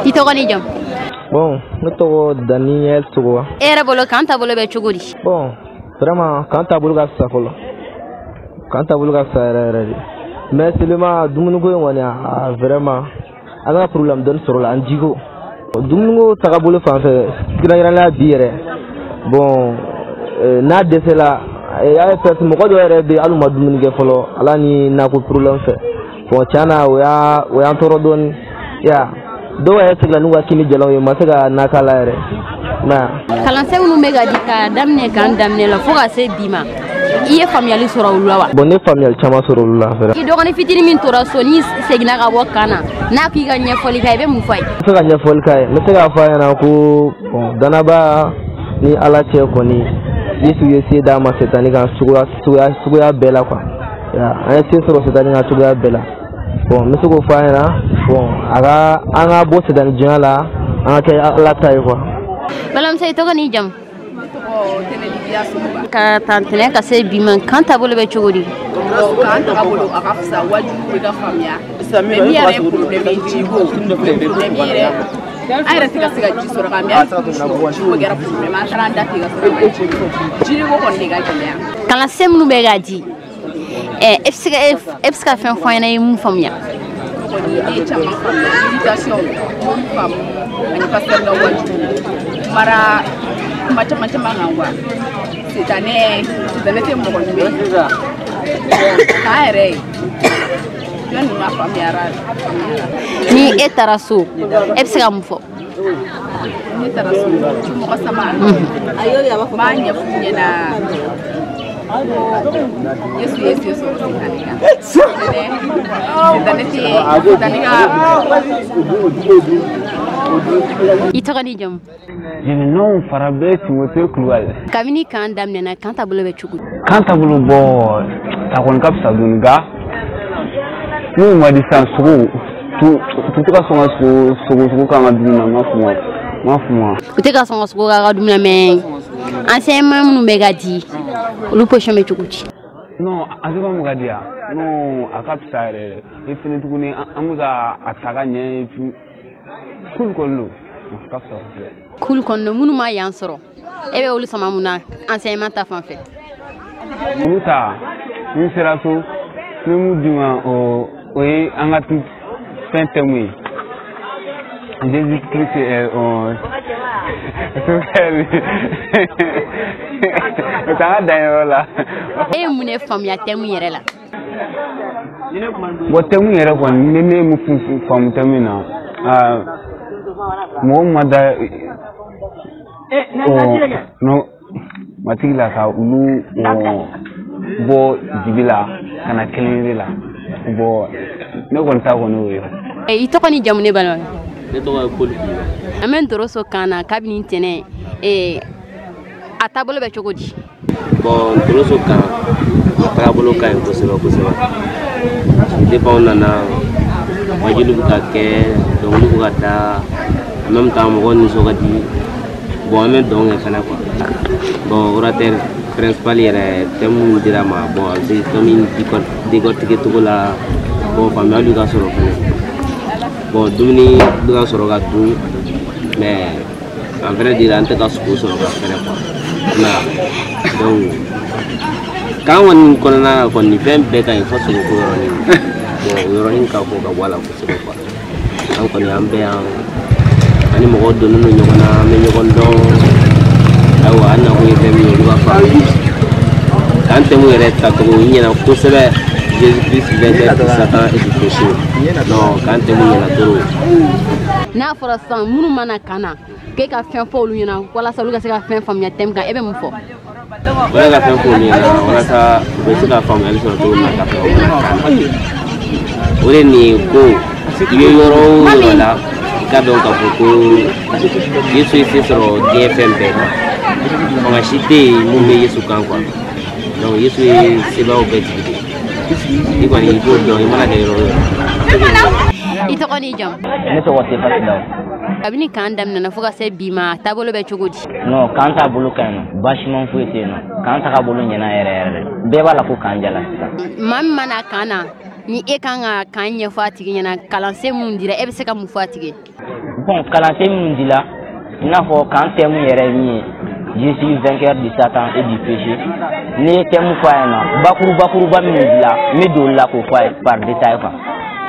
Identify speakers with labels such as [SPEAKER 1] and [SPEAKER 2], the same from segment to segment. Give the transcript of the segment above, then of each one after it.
[SPEAKER 1] I tɔgɔ ni jamu?
[SPEAKER 2] Bon, ne tɔgɔ Daniel Togoba.
[SPEAKER 1] E yɛrɛ bolo camp taabolo bɛ cogo di?
[SPEAKER 2] Bon, vraiment camp taabolo ka fisa fɔlɔ. Camp taabolo ka fisa yɛrɛ yɛrɛ de. Mais seulement dumuniko in kɔni, a vraiment an ka problème dɔɔni sɔrɔ la an jiko. Dumuniko tagabolo fan fɛ, kɛrɛnkɛrɛnnenya bi yɛrɛ. Bon, n'a dɛsɛla, y'a ye peut-être mɔgɔ dɔw yɛrɛ bɛ yen, hali u ma dumuni kɛ fɔlɔ, ala ni nako problème fɛ. Bon, tiɲɛ na o y'a o y'an tɔɔrɔ dɔɔni. Ya dɔw yɛrɛ seginna n'u ka kini jalanw ye, u ma se ka na k'a la yɛrɛ.
[SPEAKER 1] Kalansen minnu bɛ ka di k'a daminɛ camp daminɛ la fo ka se bi ma, i ye faamuyali sɔrɔ olu la wa?
[SPEAKER 2] Bon, ne ye faamuyali caman sɔrɔ olu la fɛnɛ.
[SPEAKER 1] I dɔgɔnin fitinin min tora so, n'i seginna ka bɔ camp na, n'a k'i ka ɲɛfɔli kɛ, i bɛ mun fɔ a ye?
[SPEAKER 2] N bɛ se ka ɲɛfɔli k'a ye, n bɛ se k'a fɔ a ɲɛna ko bon, danaba ni Ala cɛ kɔni, Yesu ye se d'a ma setani kan suguya suguya suguya bɛɛ la quoi. An ye se sɔrɔ setani kan suguya bɛɛ la. Bon, n bɛ se k'o fɔ a ɲɛna. Bon, a ka an ka bɔ setani jɔnya la, an ka kɛ Ala ta ye quoi.
[SPEAKER 1] Balimamuso, i tɔgɔ n'i jamu? Ka ta ntɛnɛn ka se bi ma, camp taabolo bɛ cogo di?
[SPEAKER 3] Camp tagabolo a ka fisa, wajibi bɛ ka faamuya, mais min yɛrɛ ye problème ye, jiko problème yɛrɛ, an yɛrɛ tɛ ka se ka ji sɔrɔ ka min, hali jiko kɛra problème, an taara an da ten ka sɔrɔ ka ji jiriko kɔni de ka gɛlɛya.
[SPEAKER 1] Kalansen minnu bɛ ka di, ɛ e bɛ se ka e bɛ se ka fɛn fɔ an ɲɛna, i ye mun faamuya?
[SPEAKER 3] Kɔni ne ye caman faamuya, méditation m'olu faamu, ani pasteur ka wajibi mara kuma caman caman kan quoi. Sitanɛ, sitanɛ tɛ mɔgɔ ɲuman ye, k'an yɛrɛ ye fɛn ninnu a faamuyara.
[SPEAKER 1] Ni e taara so, e bɛ se ka mun fɔ?
[SPEAKER 3] Ne taara so, mɔgɔ sama n b'a ɲɛf'u ɲɛna ko Yesu ye se sɔrɔ sitanɛ kan, sitanɛ tɛ sitanɛ ka.
[SPEAKER 1] I tɔgɔ ni jamu?
[SPEAKER 4] Nom Farabe Timothée Kulubali.
[SPEAKER 1] Kabini camp daminɛna, camp taabolo bɛ cogo di?
[SPEAKER 4] Camp taabolo bɔ ta kɔni ka fisa dɔɔni, nka n'u ma di sisan, sogo tu tɛ ka sɔn ka sogo sogo sogo k'an ka dumuni na, n m'a f'u ma, n m'a f'u ma.
[SPEAKER 1] U tɛ ka sɔn ka sogo k'a ka dumuni na, mais enseignement minnu bɛ ka di, olu position bɛ cogo di?
[SPEAKER 4] Non, a tɛ ka di yan, non, a ka fisa yɛrɛ yɛrɛ. E fɛnɛ tuguni, an bɛ ka a ta ka ɲɛ, et puis cool kɔni don, a ka fisa kosɛbɛ.
[SPEAKER 1] Cool kɔni don. Minnu ma yan sɔrɔ, e bɛ olu sama mun na enseignement ta fan fɛ?
[SPEAKER 4] Olu ta, ni sera so, ni mun d'i ma, o ye an ka fɛn thème ye. Jésus Christ est o t'an ka dan yɔrɔ la.
[SPEAKER 1] E ye mun de faamuya thème yɛrɛ la?
[SPEAKER 4] Bon, thème yɛrɛ kɔni, ne ye mun faamu thème na, mɔgɔ min ma da non matigi la, ka olu bɔ dibi la ka na kelen la. Bon, ne kɔni ta kɔni y'o ye.
[SPEAKER 1] I tɔgɔ ni jamu, ne balima?
[SPEAKER 5] Ne tɔgɔ ye Paul Kulibali.
[SPEAKER 1] An bɛ Ntoroso camp na kabini ntɛnɛn, a taabolo bɛ cogo di?
[SPEAKER 5] Bon, Ntoroso camp a taabolo ka ɲi kosɛbɛ kosɛbɛ. Depuis anw nana, wajuli bɛ ka kɛ, dɔnkili bɛ ka da, en même temps mɔgɔw nisɔn ka di. Bon, an bɛ dɔn kɛ fana quoi. Bon, orateur principal yɛrɛ, thème min dira ma, bon, a bɛ se thème in décortiquer cogo la. Bon, faamuyali ka sɔrɔ fɛnɛ. Bon, dumuni bɛ ka sɔrɔ ka dun, mais en vrai dire an tɛ ka sogo sɔrɔ ka fɛnɛ quoi. Na donc camp kɔni kɔnɔna na kɔni, fɛn bɛɛ ka ɲi fo sogoko yɔrɔnin. Bon, o yɔrɔnin ka bɔ ka bɔ a la kosɛbɛ quoi. An kɔni an bɛ yan, ani mɔgɔw donnen don ɲɔgɔn na, an bɛ ɲɔgɔn dɔn. Ayiwa, an nakun ye fɛn min ye, olu ka faamu. Camp thème yɛrɛ tacogo i ɲɛna kosɛbɛ. Jésus Christ vainqueur de Satan et du péché. Non, camp thème ɲɛna trop.
[SPEAKER 1] N'a fɔra sisan minnu mana camp na, k'e ka fɛn fɔ olu ɲɛna walasa olu ka se ka fɛn faamuya thème kan, e bɛ mun fɔ?
[SPEAKER 5] O de ka fɛn fɔ olu ɲɛna walasa u bɛ se ka faamuyali sɔrɔ cogo min na ka fɛn o mana camp na. O de nin ye ko i bɛ yɔrɔ o yɔrɔ la, i ka dɔn k'a fɔ ko Yesu ye se sɔrɔ diɲɛ fɛn bɛɛ kan. Fanga si tɛ yen mun bɛ Yesu kan quoi. Donc Yesu ye sebaw bɛɛ tigi de ye. I kɔni i b'o dɔn, i mana kɛ yɔrɔ o yɔrɔ.
[SPEAKER 1] I tɔgɔ n'i jamu?
[SPEAKER 6] Ne tɔgɔ Sefasi Daw.
[SPEAKER 1] Kabini camp daminɛna fo ka se bi ma, a taabolo bɛ cogo di?
[SPEAKER 6] Non, camp taabolo ka ɲi nɔ, baasiman foyi tɛ yen nɔ. Camp tagabolo ɲɛna yɛrɛ yɛrɛ de, bɛɛ b'a la ko camp jala sisan.
[SPEAKER 1] Maa min mana camp na, ni e kan ka camp ɲɛfɔ a tigi ɲɛna, kalansen mun dira, e bɛ se ka mun fɔ a tigi ye?
[SPEAKER 6] Bon, kalansen minnu dila, i n'a fɔ camp thème yɛrɛ ye min ye, Jésus vainqueur du Satan et du péché. N'i ye thème fɔ a ɲɛna, bakuruba minnu dila, n bɛ don olu la k'o fɔ a ye par détail quoi.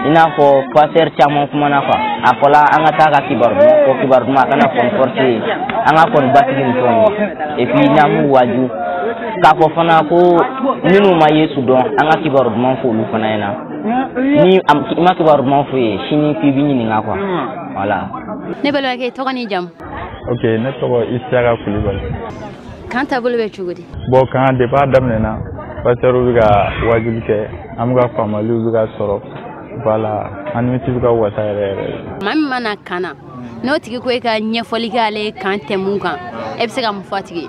[SPEAKER 6] I n'a fɔ pasteur caman kumana quoi, a fɔla an ka taa ka kibaru duman fɔ, kibaru duman a kana fɔ ni force ye, an ka fɔ ni basigi ni fɛnw ye. Et puis n'an m'u waaju k'a fɔ fana ko minnu ma Yesu dɔn, an ka kibaru duman fɔ olu fana ɲɛna. Ni i ma kibaru duman f'u ye, sini k'i b'i ɲininka quoi. Voilà.
[SPEAKER 1] Ne balimakɛ, tɔgɔ ni jamu?
[SPEAKER 7] Ok, ne tɔgɔ Isiaka Kulibali.
[SPEAKER 1] Camp taabolo bɛ cogo di?
[SPEAKER 7] Bon, camp depuis a daminɛna, pasteur bɛ ka wajuli kɛ, an bɛ ka faamuyaliw bɛ ka sɔrɔ. Voilà, an nimisi bɛ ka wasa yɛrɛ yɛrɛ.
[SPEAKER 1] Maa min mana camp na, n'o tigi ko e ka ɲɛfɔli kɛ ale camp thème kan, e bɛ se ka mun fɔ a tigi ye?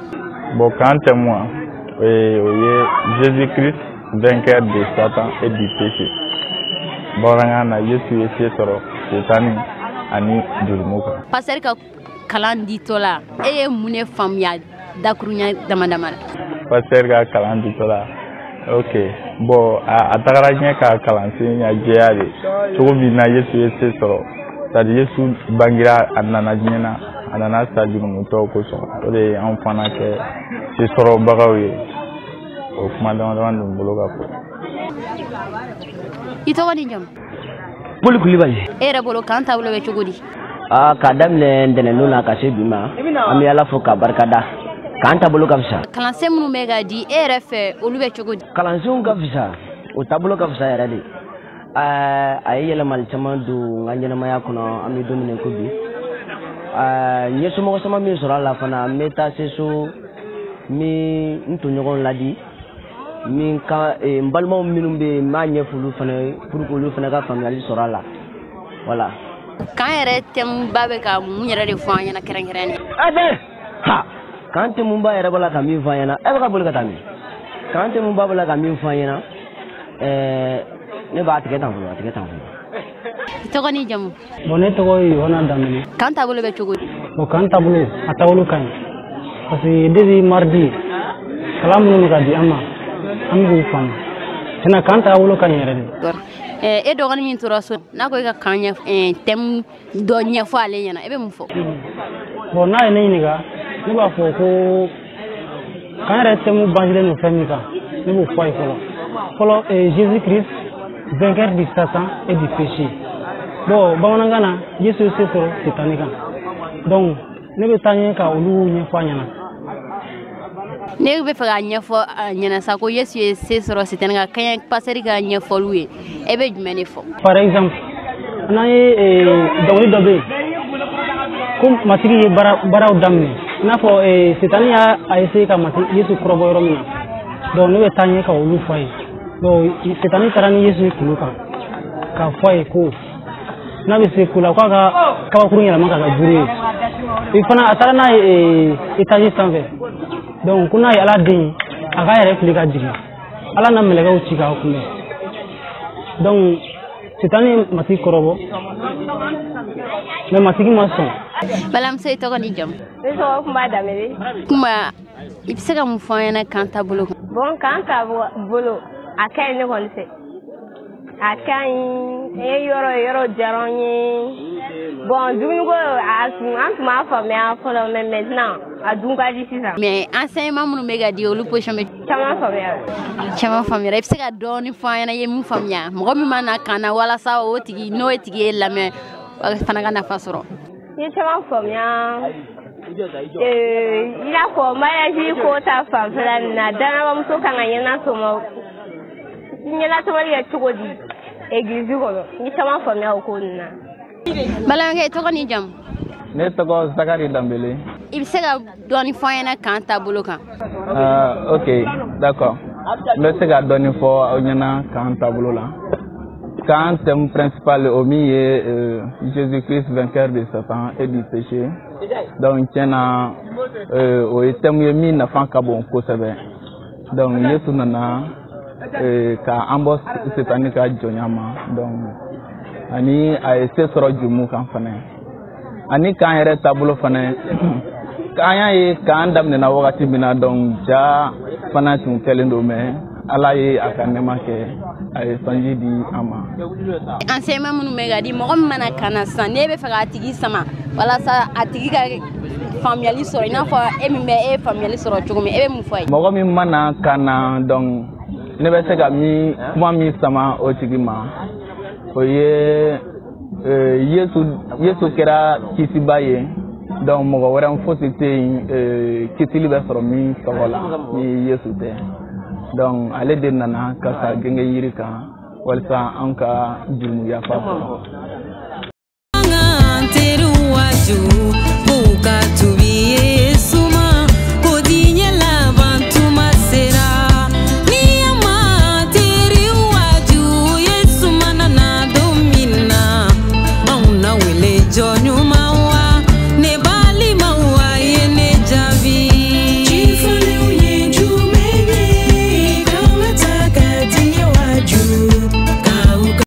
[SPEAKER 7] Bon, camp thème o ye Jésus-Christ vainqueur de Satan et du péché. Bamanankan na, Yesu ye se sɔrɔ Setani ani jurumu kan.
[SPEAKER 1] Pasteur ka kalan ditɔ la, e ye mun de faamuya dakuruɲa dama dama la?
[SPEAKER 7] Pasteur ka kalan ditɔ la, ok, bon, a tagara ɲɛ ka kalansen ya jɛya de cogo min na Yesu ye se sɔrɔ, c'est à dire Yesu bangira, a nana diɲɛ na, a nana sa jurumutɔw kosɔn, o de ye anw fana kɛ se sɔrɔbagaw ye. O kuma dama dama de bɛ n bolo ka fɔ.
[SPEAKER 1] I tɔgɔ ni jamu?
[SPEAKER 2] Paul Kulibali.
[SPEAKER 1] E yɛrɛ bolo, camp taabolo bɛ cogo di?
[SPEAKER 2] Aa, k'a daminɛ ntɛnɛndon na ka se bi ma, an bɛ Ala fo k'a barikada. Camp taabolo ka fisa.
[SPEAKER 1] Kalansen minnu bɛ ka di e yɛrɛ fɛ, olu bɛ cogo di?
[SPEAKER 2] Kalansenw ka fisa, o taabolo ka fisa yɛrɛ de. Ɛɛ, a ye yɛlɛmali caman don n ka ɲɛnamaya kɔnɔ, an bɛ don min na ko bi. Ɛɛ, n ye somɔgɔ caman min sɔrɔ a la fana, n bɛ taa se so, n bɛ n tɔɲɔgɔnw ladi, min ka n balimaw minnu bɛ yen, n b'a ɲɛfɔ olu fana ye pour que olu fana ka faamuyali sɔrɔ a la. Voilà.
[SPEAKER 1] Camp yɛrɛ thème ba bɛ ka mun yɛrɛ de fɔ an ɲɛna kɛrɛnkɛrɛnnen?
[SPEAKER 2] A bɛ ha, camp thème ba yɛrɛ b'a la ka min fɔ an ɲɛna, e bɛ ka boli ka taa min? Camp thème ba b'a la ka min fɔ an ɲɛna, ɛɛ, ne b'a tigɛ tan fɔlɔ, a tigɛ tan fɔlɔ.
[SPEAKER 1] I tɔgɔ ni jamu?
[SPEAKER 8] Bon, ne tɔgɔ ye Yohana Danbele.
[SPEAKER 1] Camp taabolo bɛ cogo di?
[SPEAKER 8] Bon, camp taabolo, a taabolo ka ɲi. Parce que depuis mardi, kalan minnu bɛ ka di an ma, an bɛ k'u faamu. Tiɲɛna, camp taabolo ka ɲi yɛrɛ de.
[SPEAKER 1] E dɔgɔnin min tora so, n'a ko e ka camp ɲɛ thème dɔ ɲɛfɔ ale ɲɛna, e bɛ mun fɔ?
[SPEAKER 8] Bon, n'a ye ne ɲininka, ne b'a fɔ ko camp yɛrɛ thème baselen don fɛn min kan, ne b'o fɔ a ye fɔlɔ. Fɔlɔ, Jésus-Christ vainqueur du Satan et du péché. Bon, bamanankan na, Yesu ye se sɔrɔ Setani kan. Donc ne bɛ taa ɲɛ ka olu ɲɛfɔ a ɲɛna.
[SPEAKER 1] Ne bɛ fɛ k'a ɲɛfɔ a ɲɛna sa ko Yesu ye se sɔrɔ Setani kan, kɛɲɛ pasteur ka ɲɛfɔliw ye, e bɛ jumɛn de fɔ?
[SPEAKER 8] Par exemple, n'an ye dɔnkili dɔ bɛ yen ko Matigi ye baaraw daminɛ, i n'a fɔ Setani y'a essayé ka Matigi Yesu kɔrɔbɔ yɔrɔ min na, donc ne bɛ taa ɲɛ ka olu fɔ a ye. Donc Setani taara ni Yesu ye kulu kan k'a fɔ a ye ko n'a bɛ se ko la, k'a ka kabakuru yɛlɛma k'a kɛ buru ye. Et fana a taara n'a ye étage sanfɛ, donc ko n'a ye Ala den ye, a k'a yɛrɛ fili ka jigin, Ala na mɛlɛkɛw ci k'a kunbɛn. Donc Setani ye Matigi kɔrɔbɔ, mais Matigi ma sɔn.
[SPEAKER 1] Balimamuso, i tɔgɔ ni jamu?
[SPEAKER 9] Ne tɔgɔ Kunba Danbele.
[SPEAKER 1] Kunba, i bɛ se ka mun fɔ an ɲɛna camp taabolo kan?
[SPEAKER 9] Bon, camp taabolo a ka ɲi ne kɔni fɛ. A ka ɲi, n ye yɔrɔ yɔrɔ diyara n ye. Bon, dumuniko a an tun b'a faamuya fɔlɔ, mais maintenant a dun ka di sisan.
[SPEAKER 1] Mais enseignement minnu bɛ ka di, olu position bɛ?
[SPEAKER 9] Caman faamuya.
[SPEAKER 1] Caman faamuyara. I bɛ se ka dɔɔni fɔ an ɲɛna, i ye mun faamuya? Mɔgɔ min ma na camp na, walasa o tigi n'o tigi ye lamɛn, fana ka nafa sɔrɔ.
[SPEAKER 9] N ye caman faamuya. I n'a fɔ mariage ko ta fanfɛla nin na, dannabamuso kan ka ɲɛnatɔmɔli kɛ cogo di église kɔnɔ, n ye caman faamuya o ko ninnu na.
[SPEAKER 1] Balimakɛ, i tɔgɔ ni jamu?
[SPEAKER 7] Ne tɔgɔ Zakari Danbele.
[SPEAKER 1] I bɛ se ka dɔɔni fɔ an ɲɛna camp taabolo kan?
[SPEAKER 7] Ok, d'accord. N bɛ se ka dɔɔni fɔ aw ɲɛna camp taabolo la. Camp thème principal o min ye Jésus-Christ vainqueur de Satan et du péché. Donc tiɲɛna, o ye thème ye min nafa ka bon kosɛbɛ. Donc Yesu nana ka an bɔ Setani ka jɔnya ma, donc ani a ye se sɔrɔ jurumu kan fana. Ani camp yɛrɛ taabolo fana, k'an y'a ye camp daminɛna wagati min na, donc ja fana tun kɛlen don, mais Ala ye a ka nɛɛma kɛ, a ye sanji di an ma.
[SPEAKER 1] Enseignement minnu bɛ ka di, mɔgɔ min mana kan na sisan, n'e bɛ fɛ k'a tigi sama walasa a tigi ka faamuyali sɔrɔ, i n'a fɔ e min bɛ e ye faamuyali sɔrɔ cogo min, e bɛ mun fɔ a ye?
[SPEAKER 7] Mɔgɔ min mana ka na, donc ne bɛ se ka min kuma min sama o tigi ma, o ye Yesu kɛra kisiba ye. Donc mɔgɔ wɛrɛ fosi tɛ yen kisili bɛ sɔrɔ min tɔgɔ la ni Yesu tɛ. Donc ale de nana ka sa genge yiri kan walisa an ka jurumu yafa sɔrɔ.
[SPEAKER 10] An teriw waaju.